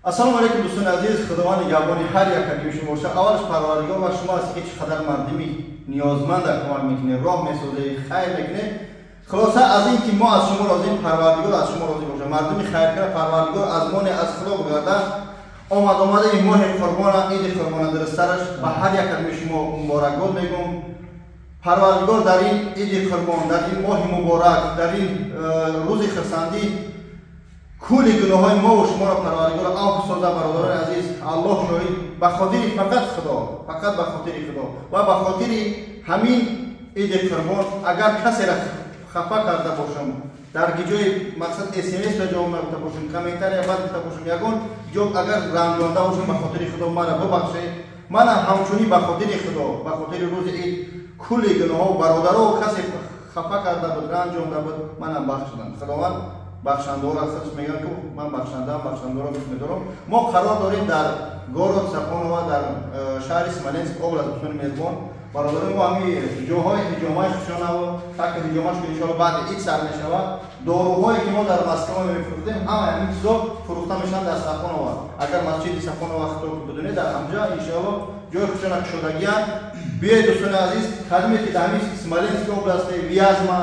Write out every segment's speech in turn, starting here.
Ассалому алайкум, дӯстони азиз. Худованд нигаҳбони ҳар як каби шумо бошад. Аввалаш, Парвардигор ва шумо ҳастед, ки чӣ қадар мардими ниёзманда кӯмак мекунед, роҳ месозед, хайр мекунед. Хулоса, аз ин ки мо аз шумо розием, Парвардигор аз шумо розӣ бошад. Мардуми хайркара Парвардигор аз моне аз худо бигардад. Омад омада ин моҳи Қурбона, Иди Қурбона, дурусттараш, ба ҳар як кадоми шумо муборакбод мегӯм. Парвардигор дар ин Иди Қурбон, дар ин моҳи муборак, дар ин рӯзи хурсандӣ кулли гуноҳҳои мо ва шуморо Парвардигор афв созад. Бародарони азиз, Аллоҳ шоҳид, ба хотири фақат Худо, фақат ба хотири Худо ва ба хотири ҳамин Иди Қурбон, агар касеро хафа карда бошам, дар ҷои мақсад смс-ро ҷавоб нагуфта бошам, комментария бад гуфта бошам, ягон ҷо агар ранҷонда бошам, ба хотири Худо мара бубахшед. Мана ҳамчунин ба хотири Худо, ба хотири рӯзи ид кулли гуноҳҳо бародаро, касе хафа карда буд, ранҷонда буд, манам бахшидам. Худованд бахшандаҳоро худш мегӯяд, ки ман бахшандаам, бахшандаҳоро дӯст медорам. Мо қарор дорем дар город Сафонова, дар шаҳри Смоленск област. Дӯстони мезбон, бародарони мо, ҳами ҷоҳои ҳиҷомаи хушонаву так ҳиҷомаш, ки иншоалло баъди ид сар мешавад. Доруҳое, ки мо дар Москва мефурӯхтем, ҳама ҳамин чизо фурӯхта мешаванд дар Сафонова. Агар масҷиди Сафонова хито бидонед, дар ҳамҷа иншоалло ҷои хушона кушодагиянд. Биёед, дӯстони азиз, кадиме ки дар ҳамин Смоленский области, Вязма,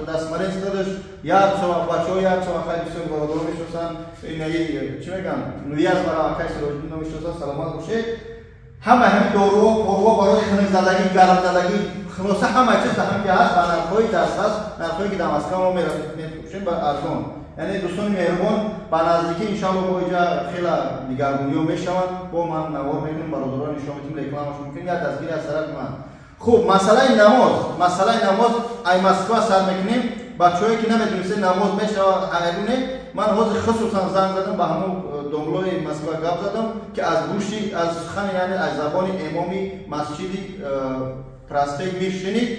дар Смоленск додаш, Ярцево, бачаҳо Ярцево хайр бисёр бародаро мешиносанд, инаи чӣ мегӯянд, Вязмаро акай Сироҷиддино мешиносанд. Саломат бошед. Ҳама ҳамин доруҳо, порҳо барои хунукзадагӣ, гармзадагӣ, хулоса, ҳама чиз дар ҳамин ҷа ҳаст, ба нархҳои дастрас, нархҳое, ки дар Москва мо мефурӯшем, ба арзон. Яъне, дӯстони меҳрубон, ба наздикӣ иншоалло бо иҷа хела дигаргуниҳо мешаванд. Бо ман навор мекунем, бародарон нишон медиҳем, рекламашон мекунем, як дастгири аз тарафи ман. Хуб, масъалаи намоз, масъалаи намоз ай Москва сар мекунем. Бачаҳое, ки намедонистед, намоз мешавад ҳайруне, ман ҳозир хусусан занг задам ба ҳамон домлои Москва, гап задам, ки аз гӯши, аз сухани, яъне аз забони имоми масҷиди проспект Мир шунид: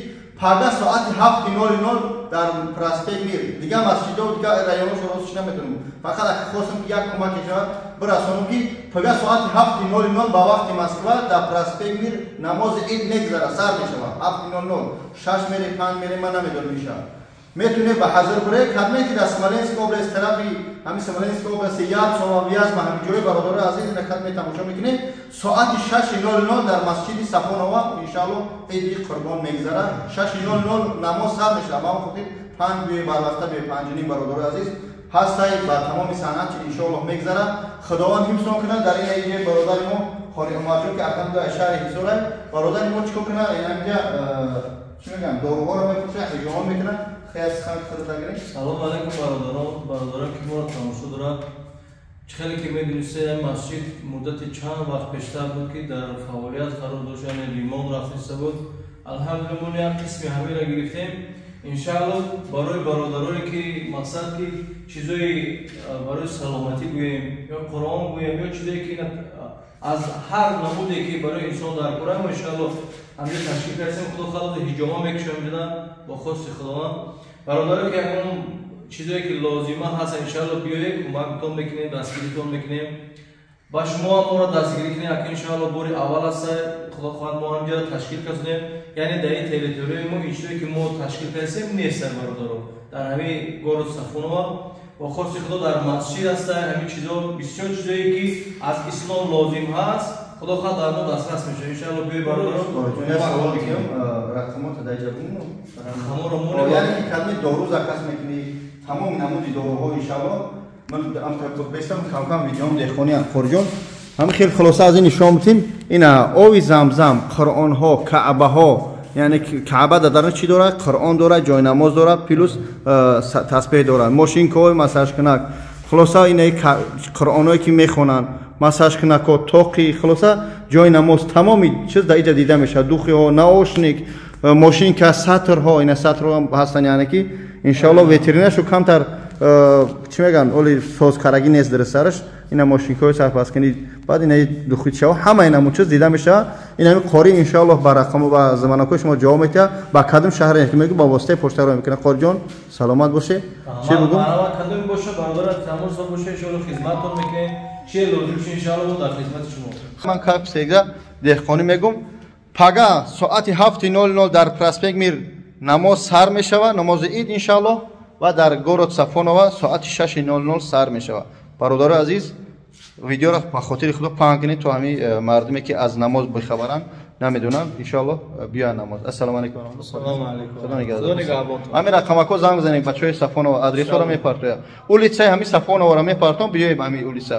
пага соати 7:00 дар проспект Мир. Дигар масҷидо, дигар районошо ростш наметонам, фақат ака хостам, ки як кӯмаке шавад, бирасонам, ки пага соати 7:00 ба вақти Москва дар проспект Мир намози ид мегузарад, сар мешавад 7:00. 6 мере, 5 мере, ман намедонам, мешавад. Метунед ба ҳазир буред, кадме ки дар Смоленск област, тарафи ҳамин Смоленск области, Ярцево, Вязма, ҳамин ҷои. Бародарои азиз, ина кадме тамошо мекунед, соати 6:00 дар масҷиди Сафонова иншаалло Иди Қурбон мегузарад. 6:00 намоз сар мешавад. Ба ҳамон хотир 5 биёи, барвақта биёи, 5:30. Бародарои азиз, ҳастай ба тамоми санъат иншоаллоҳ мегузарад. Худованд ҳифзон кунад. Дар ин иҷои бародари мо Қори Умарҷон, ки алҳамдулилла шаҳри Ҳисорай, бародари мо чӣ кор кунад, инамҷа чӣ мегӯям, доруҳоро мефурӯшад, ҳиҷома мекунад. Хеле сухан худата гиред. Салом алайкум, бародарон, бародарон, ки моро тамошо дорад. Чӣ хеле ки медонистед, ин масҷид муддати чанд вақт пештар буд, ки дар фаъолият қарор дошт, яъне ремонт рафтиста буд. Алҳамдулилла, мо як қисми ҳаминро гирифтем. Иншаалло, барои бародароне, ки мақсад ки чизои барои саломатӣ гӯем ё Қуръон гӯем ё чизое, ки аз ҳар намуде, ки барои инсон дар кора, мо иншаалло ҳамҷо ташкил кардем. Худо хоҳад, ҳиҷома мекушем ҷуда бо хости Худованд. Бародаро, ки ягон чизое, ки лозима ҳаст, иншаалло биёед, кӯмактон мекунем, дастгиритон мекунем. Ба шумо ҳам моро дастгирӣ кунем. Аки иншаалло бори аввал аст, худо хоҳад, мо ҳамҷо ташкил кардем. Яъне дар ин территорияи мо ин чизое, ки мо ташкил кардем, нестанд, бародаро. Дар ҳамин город Сафонова бо хости Худо дар масҷид ҳаста ҳамин чизо, бисёр чизое, ки аз ислом лозим ҳаст, худо хоҳад, дар мо дастрас мешавад. Иншаалло биёй, бародаро. Савол мекунам, рақамота дар ҷа бумну. Рақаморо монем. Яъне ки кадми дору заказ мекунӣ, тамоми намуди доруҳо иншаалло. Ман бестам камкам видеом деҳқони Қориҷон. Ҳамин хел, хулоса, аз ин нишон бутем: ина ови Замзам, Қуръонҳо, Каъбаҳо, яъне Каъба дар дарун чӣ дорад? Қуръон дорад, ҷойнамоз дорад, плюс тасбеҳ дорад, мошинкаҳои массажкунак, хулоса, ина қуръонҳое, ки мехонанд, массажкунакҳо, тоқи, хулоса, ҷои намоз, тамоми чиз дар иҷа дида мешавад. Духиҳо, наушник, мошинка, сатрҳо, ина сатрҳо ҳастанд. Яъне ки иншоалло ветеринашу камтар чӣ мегӯянд, оли созкарагӣ нест дурустараш. Ина мошинкаҳои сарпаскунӣ, баъд ина духичаҳо, ҳама инамун чиз дида мешавад. Ин ҳами қори иншоаллоҳ ба рақаму ба звонокҳои шумо ҷавоб медиҳад. Ба кадом шаҳре ки мегӯ, ба воситаи почтаро мекунад. Қориҷон, саломат боше. Чӣ бугум? Кадоме боша, бародарат тамос боша, иншоалло хизматтон мекунем. Чи лозим ши, иншоалло мо дар хизмати шумо. Ман кап сегда деҳқонӣ мегум: пага соати 7:00 дар проспект Мир намоз сар мешавад, намози ид иншоаллоҳ, ва дар город Сафонова соати 6:00 сар мешавад. Бародарои азиз. Видеоро ба хотири Худо паҳн кунед, то ҳамин мардуме ки аз намоз бехабаранд, намедонанд, иншоаллоҳ биёянд намоз. Ассалому алайкум. Ассалому алайкум. Худо нигаҳбонтон. Ҳамин рақамако занг бизанед, бачаҳои Сафонова адресҳоро мепартояд. Улицаи ҳамин Сафоноваро мепартом, биёем ҳамин улица.